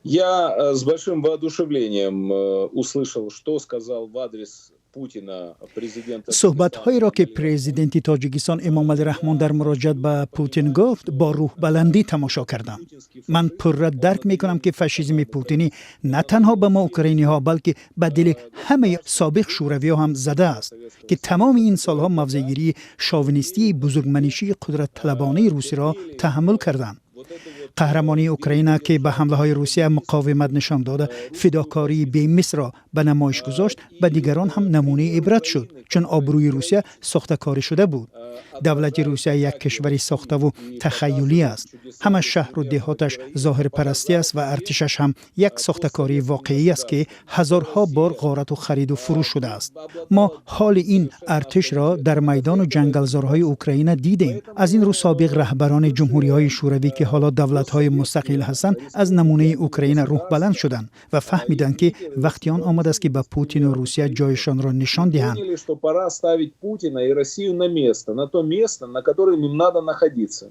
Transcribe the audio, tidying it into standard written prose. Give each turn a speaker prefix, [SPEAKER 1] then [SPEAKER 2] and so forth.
[SPEAKER 1] Я с большим воодушевлением услышал, что сказал в адрес
[SPEAKER 2] Суҳбатҳоеро, ки президенти Тоҷикистон Эмомалӣ Раҳмон дар муроҷиат ба Путин гуфт, бо рӯҳбаландӣ тамошо кардам. Ман пурра дарк мекунам, ки фашизми путинӣ на танҳо ба мо, украиниҳо, балки ба дили ҳамаи собиқ шӯравиҳо ҳам задааст, ки тамоми ин солҳо мавзеъгирии шовинистии бузургманишии қудратталабонаи русиро таҳаммул карданд. Қаҳрамонии Украина, ки ба ҳамлаҳои Русия муқовимат нишон дода, фидокории бемислро ба намоиш гузошт, ба дигарон ҳам намунаи ибрат шуд, чун обрӯи Русия сохтакорӣ шуда буд. Давлати Русия як кишвари сохтаву тахаюлӣ аст, ҳама шаҳру деҳоташ зоҳирпарастӣ аст ва артишаш ҳам як сохтакории воқеӣ аст, ки ҳазорҳо бор ғорату хариду фурӯш шудааст. Мо ҳоли ин артишро дар майдону ҷангалзорҳои Украина дидем. Аз ин рӯ собиқ раҳбарони ҷумҳуриҳои шӯравӣ, ки ҳоло давлатҳои мустақил ҳастанд, аз намунаи Украина рӯҳбаланд шуданд ва фаҳмиданд, ки вақти он омадааст, ки ба Путину Русия ҷойшонро нишон диҳанд.
[SPEAKER 1] Поняли, что пора ставить Путина и Россию на место, на то место, на котором им надо находиться.